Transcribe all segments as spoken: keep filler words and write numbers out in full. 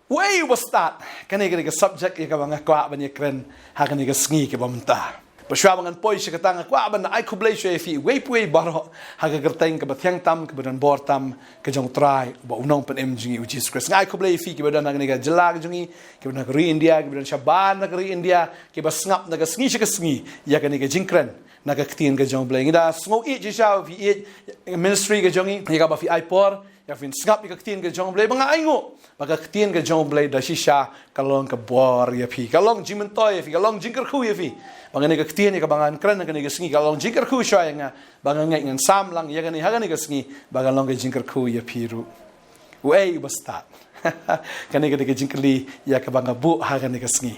Uei uba stad? Kane ka dei ka subject ïa kaba nga kwah ban ïakren ha kane ka sngi kaba mynta. Bad shuwa ba ngan poi sha kata, nga kwah ban ai khublei shuwa ïa phi uwei pa uwei baroh ha ka kyrteng kaba thiang tam, kaba don bor tam ka jong U Trai bad U Nongpynim jong ngi U Jisu Khrist. Nga ai khublei ïa phi kiba don ha kane ka jylla ka jong ngi, kiba don ha ka ri India, kiba don shabar na ka ri India, kiba sngap na ka sngi sha ka sngi ïa kane ka jingkren na ka ktien ka jong U Blei. Ngi da sngew ïeit shisha ba phi ïeit ïa ka ministry ka jong ngi, ïa kaba phi ai por ïa phin sngap ïa ka ktien ka jong U Blei. Ba nga ainguh ba ka ktien ka jong U Blei da shisha ka long ka bor ïa phi, ka long jingmyntoi ïa phi, ka long jingkyrkhu ïa phi. Ba kane ka ktien ïa kaba ngan kren ha kane ka sngi ka long jingkyrkhu shuwa ïa nga, ba nga ngeit ngan sam lang ïa kane ha kane ka sngi ba ka long ka jingkyrkhu ïa phi ruh. Uei uba stad? Kane ka dei ka jingkylli ïa kaba nga buh ha kane ka sngi.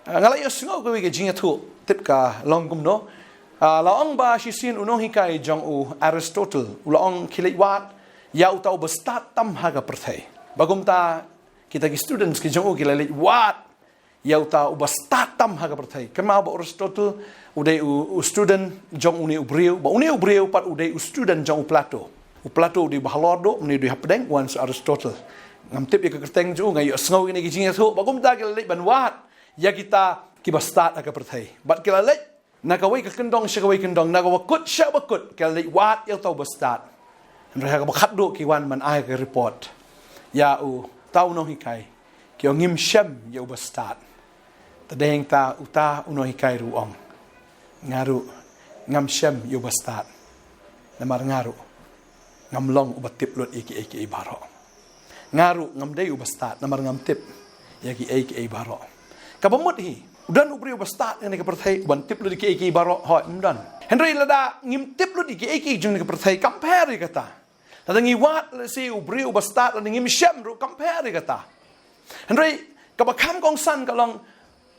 Ah, nga la ïohsngew kawei ka jingïathuh, tip ka long kumno. Ah, la ong ba shisien u nonghikai jong u Aristotle u la ong, khie leit wad ïa uta uba stad tam ha ka pyrthei. Ba kumta kita ki students ki jong u ki la leit wad ïa uta uba stad tam ha ka pyrthei. Kynmaw ba u Aristotle u dei u, u student jong une u briew, ba une u briew pat u dei u student jong u Plato. U Plato u dei ba halor duh, une u dei hapdeng, u wan sa Aristotle. Ngam tip ïa ka kyrteng jong u, nga ïohsngew ïa kine ki jingïathuh. Ba kumta ki la leit ban wad ïa kita kiba stad ha ka pyrthei. Bad ki la leit na kawei ka kyndong sha kawei kyndong, na kaba kut sha kaba kut, ki la leit wad ïa uta uba stad. Hynrei ha kaba khatduh ki wan ban ai ka report ïa uta u nonghikai, ki ong, ngim shem ïa uba stad. Te dei hangta uta u nonghikai ruh u ong, nga ruh ngam shem ïa uba stad. Namar nga ruh ngam long uba tip lut ïa kiei kiei baroh. Nga ruh ngam dei uba stad namar ngam tip ïa kiei kiei baroh. Kaba mut hi, u don u briew uba stad ha kane ka pyrthei uban tip lut ïa kiei kiei baroh? Hooid, ym don. Hynrei lada ngim tip lut ïa kiei kiei jong kane ka pyrthei, kam pher ïa kata. Lada ngi wad lehse u briew uba stad lada ngim shem ruh, kam pher ïa kata. Hynrei kaba kham kongsan ka long,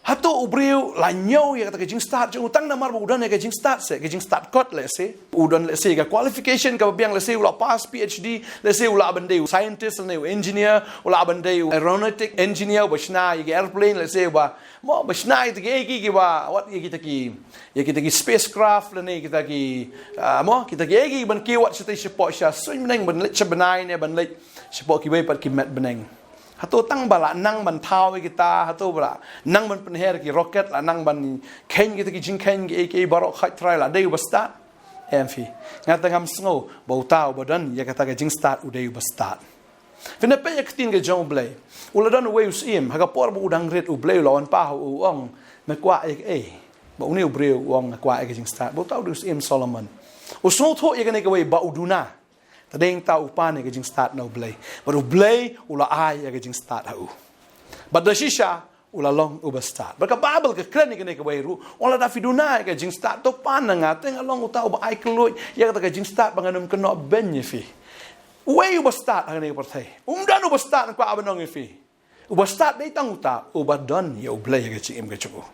hato u briew la ñiew ïa kata ka jingstad jong u tang namar ba u don ïa ka jingstad se, ka jingstad kot lehse? U don lehse ka qualification kaba biang, lehse u la pass P H D, lehse u lah ban dei u scientist lane u engineer, u lah ban dei u aeronautic engineer, uba shna ïa ki airplane, lehse uba, mo, ba shna ïa kita kiei kiei kiba, wat, ïa kita ki, ïa kita ki spacecraft lane kita ki, ah, mo, kita kiei kiei ban kiew wat shatei shapoh sha suiñ bneng, ban leit sha bnai ne ban leit shapoh kiwei pat ki met bneng. Hato tang ba la nang ban thaw ïa kita, hato ba la nang ban pynher ki rocket, la nang ban kheiñ kita ki jingkheiñ kiei kiei baroh, Khrist Trai la dei uba stad? Em phi, nga te ngam sngew ba uta uba don ïa kata ka jingstad u dei uba stad. Phin ïa peit ïa ka ktien ka jong U Blei. U la don uwei u syiem, ha ka por ba u dang rit, U Blei u la wan paw ha u, u ong, me kwah ïa kaei? Ba une u briew u ong, nga kwah ïa ka jingstad. Ba uta u dei u syiem Solomon. U sngewthuh ïa kane kawei ba u duna. Te dei hangta u pan ïa ka jingstad na U Blei. Bad U Blei u la ai ïa ka jingstad ha u. Bad da shisha u la long uba stad. Bad ka Baibl ka kren ïa kane kawei ruh, wat lada phi duna ïa ka jingstad, to pan na nga, te nga long uta uba ai kylluid ïa kata ka jingstad ba ngan ym kynnoh beiñ ïa phi. Uei uba stad ha kane ka pyrthei? Um don uba stad, nga kwah ban ong ïa phi. Uba stad dei tang uta uba don ïa U Blei ha ka jingim ka jong u,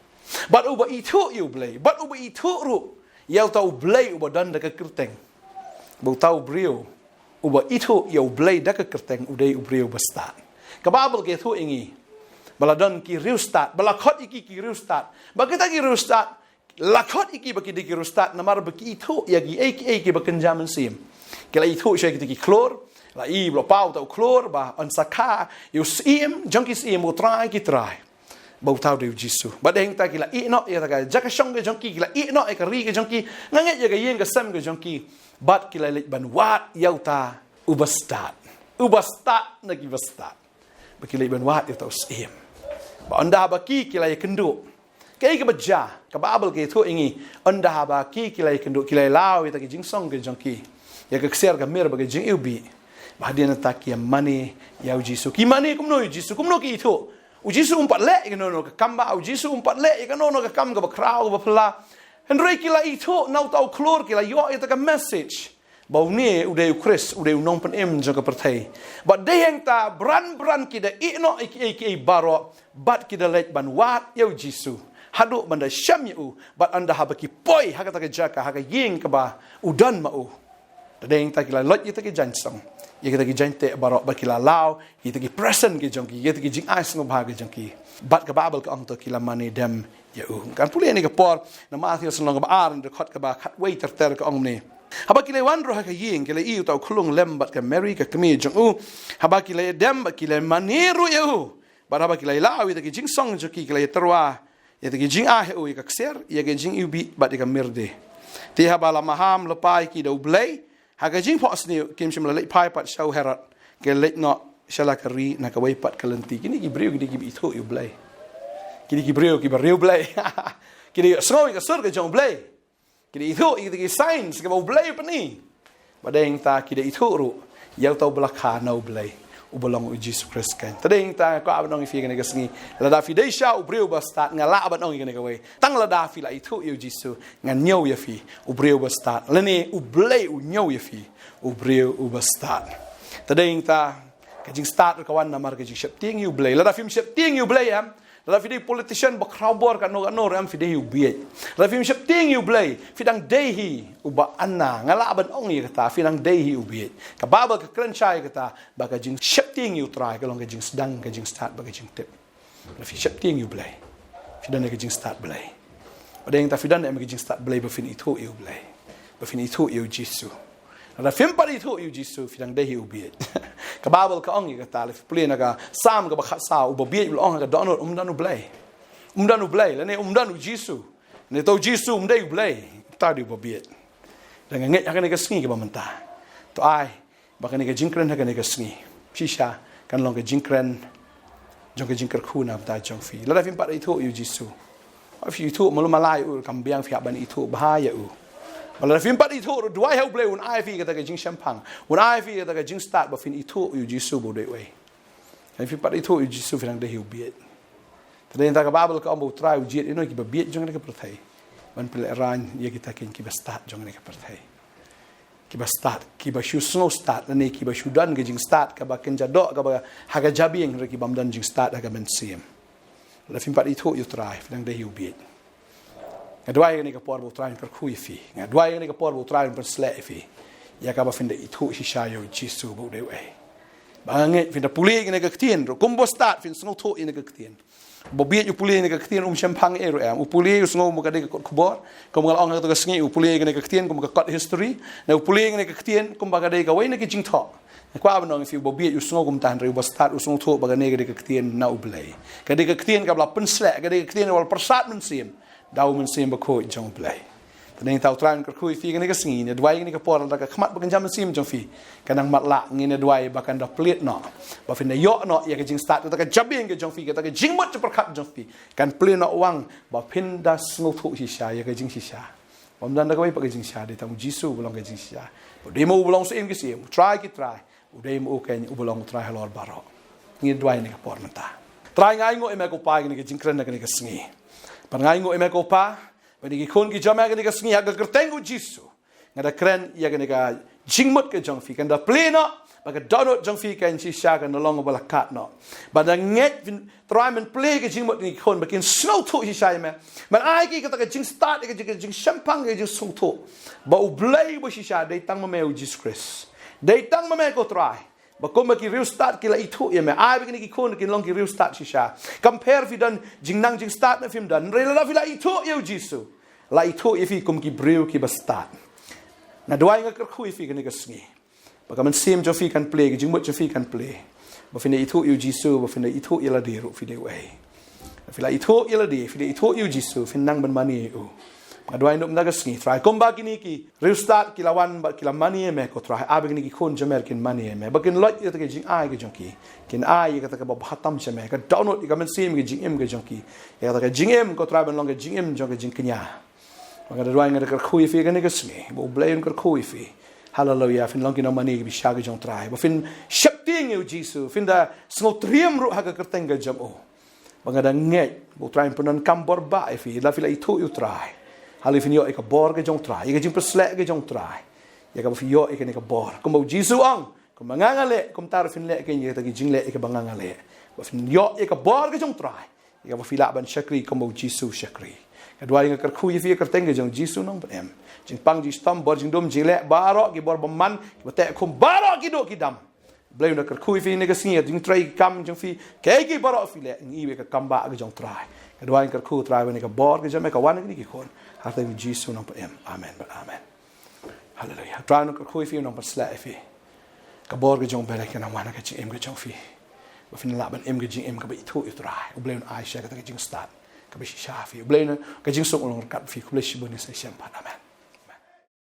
bad uba ithuh ïa U Blei, bad uba ithuh ruh ïa uta U Blei uba don da ka kyrteng. Ba uta u briew uba ithuh ïa U Blei da ka kyrteng u dei u briew uba stad. Ka Baibl ka ïathuh ïa ngi ba la don ki riewstad, ba la khot ïa ki ki riewstad. Ba kita ki riewstad la khot ïa ki ba ki dei ki riewstad namar ba ki ithuh ïa kiei kiei kiba kynja mynsiem. Ki la ithuh sha kita ki khlur, la i ba la paw uta u khlur ba yn sa kha ïa u Syiem jong ki syiem, U Trai ki trai, ba uta u dei U Jisu. Bad dei hangta ki la ïeh noh ïa kata ka jaka shong ka jong ki, ki la ïeh noh ïa ka ri ka jong ki, nga ngeit ïa ka ïing ka sem ka jong ki, bad ki la leit ban wad ïa uta uba stad, uba stad na kiba stad. Ba ki leit ban wad ïa uta u Syiem. Ba ynda haba ki, ki la ïakynduh, kaei kaba jia? Ka Baibl ka ïathuh ïa ngi, ynda haba ki, ki la ïakynduh, ki la ïa law ïa kita ki jingsong ki jong ki, ïa ka ksiar ka mir bad ka jingiwbih, ba hadien nangta ki ïa mane ïa U Jisu. Ki mane kumno ïa U Jisu? Kumno ki ithuh? U Jisu um pat leh ïa kano kano ka kam ba, U Jisu um pat leh ïa kano kano ka kam kaba khraw kaba phylla. Hynrei ki la ithuh na uta u khlur, ki la ïoh ïa kata ka message ba une u dei U Khrist, u dei U Nongpynim jong ka pyrthei. Bad dei hangta bran bran ki da ïeh noh ïa kiei kiei baroh, bad ki da leit ban wad ïa U Jisu, haduh ban da shem ïa u. Bad ynda haba ki poi ha kata ka jaka, ha ka ïing kaba u don ma u, da dei hangta ki la loit ïa kita ki jaiñsong, ïa kita ki jaiñteh baroh, bad ki la law ïa kita ki present ki jong ki, ïa kita ki jingai sngewbha ki jong ki. Bad ka Baibl ka ong to ki la mane dem ïa u. Kan pule ïa kane ka por na Mathaios lynnong kaba ar, na dkhot kaba khatwei ter ter, ka ong kumne: Haba ki la wan ruh ha ka ïing, ki la ïohi uta u khyllung lem bad ka Mary ka kmie jong u. Haba ki la ïadem bad ki la mane ruh ïa u. Bad haba ki la ïalap ïa kita ki jingsong jong ki, ki la ïatyrwa ïa kita ki jingai ha u, ïa ka ksiar, ïa ka jingiwbih bad ïa ka myrrh. Te haba la maham lypa ïa ki da U Blei ha ka jingphohsniew, kim shym la leit phai pat sha u Herod, ki la leit noh sha la ka ri na kawei pat ka lynti. Kine ki briew ki dei kiba ithuh ïa U Blei. Ki dei ki briew kiba riewblei. Ki dei sngew ïa ka sur ka jong U Blei. Ki dei ithuh ïa kita ki signs kiba U Blei u pyni. Bad dei nangta ki dei ithuh ruh ïa uta uba la kha na U Blei, uba long U Jisu Khrist kan. Te dei nangta nga kwah ban ong ïa phi kane ka sngi, lada phi dei shisha u briew uba stad, nga lah ban ong ïa kane kawei. Tang lada phi la ithuh ïa U Jisu, ngan ñiew ïa phi u briew uba stad, lane U Blei u ñiew ïa phi u briew uba stad. Te dei nangta ka jingstad ruh ka wan namar ka jingsheptieng ïa U Blei. Lada phim sheptieng ïa U Blei em, lada phi dei politician ba khraw bor katno katno ruh em, phi dei hi u bieit. Lada phim sheptieng ïa U Blei, phi dang dei hi uba ana, nga lah ban ong ïa kata, phi dang dei hi u bieit. Ka Baibl ka kren shai ïa kata, ba ka jingsheptieng ïa U Trai ka long ka jingsdang, ka jingstad bad ka jingtip. Lada phi sheptieng ïa U Blei, phi don ka jingstad Blei. Bad dei nangta phi don ka jingstad Blei ba phin ithuh ïa U Blei, ba phin ithuh ïa U Jisu. Lada phim pat ithuh ïa U Jisu, phi dang dei hi u bieit. Ka Baibl ka ong ïa kata, lada phi pule na ka Salm kaba khatsaw, u babieit u la ong ha ka dohnud, um don U Blei. Um don U Blei, lane um don U Jisu. Lane to U Jisu um dei U Blei, uta u dei u babieit. Te nga ngeit ha kane ka sngi kaba mynta, to ai ba kane ka jingkren ha kane ka sngi shisha kan long ka jingkren jong ka jingkyrkhu na ka bynta jong phi. Lada phim pat ithuh ïa U Jisu, phi ithuh malu malai u, kam biang phi hap ban ithuh bha ïa u. Bad lada phim pat ithuh ruh, duwai ha U Blei un ai phi kata ka jingshemphang, un ai phi kata ka jingstad ba phin ithuh ïa U Jisu ba u dei uei. Lada phim pat ithuh ïa U Jisu, phi dang dei hi u bieit. Te dei nangta ka Baibl ka ong ba U Trai u jied ïa ki babieit jong kane ka pyrthei ban pynlehrain ïa kita kiba stad jong kane ka pyrthei. Kiba stad, kiba shu sngew stad, lane kiba shu don ka jingstad kaba kynja doh, kaba ha ka jabieng, hynrei ki bym don jingstad ha ka mynsiem. Lada phim pat ithuh ïa U Trai, phi dang dei hi u bieit. Nga duwai kane ka por ba U Trai un kyrkhu ïa phi. Nga duwai kane ka por ba U Trai un pynsleh ïa phi, ïa kaba phin da ithuh shisha ïa U Jisu ba u dei uei. Ba nga ngeit phin da pule ïa kane ka ktien ruh, kum ba stad phin sngewthuh ïa kane ka ktien. Ba bieit u pule ïa kane ka ktien, um shemphang ei ruh em. U pule, u sngew kum ka dei ka kot khubor, kum nga la ong ha kata ka sngi, u pule ïa kane ka ktien kum ka kot history, ne u pule ïa kane ka ktien kumba ka dei kawei na ki jingthoh. Nga kwah ban ong ïa phi, u babieit u sngew kumta, hynrei u bastad u sngewthuh ba kane ka dei ka ktien na U Blei. Ka dei ka ktien kaba la pynsleh, ka dei ka ktien kaba la pyrsad mynsiem da U Mynsiem Bakhuid jong U Blei. Te nangta U Trai un kyrkhu ïa phi kane ka sngi, nga duwai kane ka por, lada ka khmat bad ka jingim mynsiem jong phi ka nang matlah, nga duwai ba kan da plied noh, ba phin da ïoh noh ïa ka jingstad, kata ka jabieng ka jong phi, kata ka jingmut jingpyrkhat jong phi kan plied noh, wang ba phin da sngewthuh shisha ïa ka jingshisha. Bym don da kawei pat ka jingshisha, dei tang U Jisu uba long ka jingshisha. U dei mo uba long Syiem ki syiem, U Trai ki trai, u dei mo u keiñ uba long U Trai halor baroh. Nga duwai ïa kane ka por mynta. Trai, nga ainguh ïa me ko Pa ïa kane ka jingkren ha kane ka sngi. Bad nga ainguh ïa me ko Pa ba kine ki khun ki jong me ha kane ka sngi, ha ka kyrteng U Jisu, nga da kren ïa kane ka jingmut ka jong phi, kan da plied noh, ba ka dohnud jong phi kan shisha, kan da long ba la kat noh. Bad nga ngeit phin, Trai, men plie ka jingmut kine ki khun ba kin sngewthuh shisha ïa me. Men ai ki kata ka jingstad, ka jing, ka jingshemphang, ka jingsngewthuh ba U Blei ba shisha dei tang ma me, U Jisu Khrist. Dei tang ma me ko Trai. Ba kumba ki riewstad ki la ithuh ïa me, ai ba kine ki khun kin long ki riewstad shisha. Kam pher phi don jingnang jingstad ne phim don, hynrei lada phi la ithuh ïa U Jisu, la ithuh ïa phi kum ki briew kiba stad. Nga duwai, nga kyrkhu ïa phi kane ka sngi, ba ka mynsiem jong phi kan plie, ka jingmut jong phi kan plie, ba phin da ithuh ïa U Jisu, ba phin da ithuh ïa lade ruh phi dei uei. Phi la ithuh ïa lade, phi la ithuh ïa U Jisu, phin nang ban mane ïa u. Nga duwai ïa u mynta ka sngi Trai, kumba kine ki riewstad ki la wan bad ki la mane ïa me ko Trai, ai ba kine ki khun jong me kin mane ïa me, ba kin loit ïa kata ka jingai ka jong ki, kin ai ïa kata kaba bha tam sha me, ka dohnud, ïa ka mynsiem, ka jingim ka jong ki, ïa kata ka jingim ko Trai ban long ka jingim jong ka jingkñia. Ba nga da duwai, nga da kyrkhu ïa phi kane ka sngi, ba U Blei un kyrkhu ïa phi. Haleluia, phin long ki nongmane kiba shisha ki jong U Trai, ba phin sheptieng ïa U Jisu, phin da sngewtriem ruh ha ka kyrteng ka jong u. Ba nga da ngeit ba U Trai un pyndonkam bor bha ïa phi, lada phi la ithuh ïa U Trai. Haleluia, phin ïoh ïa ka bor ka jong U Trai, ïa ka jingpynshlur ka jong U Trai, ïa kaba phi ïoh ïa kane ka bor. Kumba U Jisu u ong, kumba nga nga leh, kumta ruh phin leh kein ïa kata ka jingleh ïa kaba nga nga leh. Ba phin ïoh ïa ka bor ka jong U Trai, ïa kaba phi lah ban shakri kumba U Jisu u shakri. Nga duwai, nga kyrkhu ïa phi ha ka kyrteng ka jong U Jisu u nongpynim. Jingpang, jingshitom, bor jingdum, jingleh baroh, ki bor bymman, kiba teh khum, baroh ki duh ki dam, U Blei un da kyrkhu ïa phi kane ka sngi, ha ka jingtrei kam jong phi, kaei kaei baroh phi leh, ngi ïohi ïa ka kam bah ka jong U Trai. Nga duwai, nga kyrkhu Trai, ba kane ka bor ka jong me kan wan ha kine ki khun, ha ka kyrteng U Jisu u nongpynim. Amen bad amen. Haleluia. Trai, ngi kyrkhu ïa phi, ngi pynsleh ïa phi. Ka bor ka jong U Blei ka nang wan ha ka jingim ka jong phi, ba phin lah ban im ka jingim kaba ithuh ïa U Trai. U Blei un ai sha kata ka jingstad kaba shisha ha phi. U Blei un, ka jingsuk un long ryngkat bad phi. Khublei shibun ïa U Blei. Amen.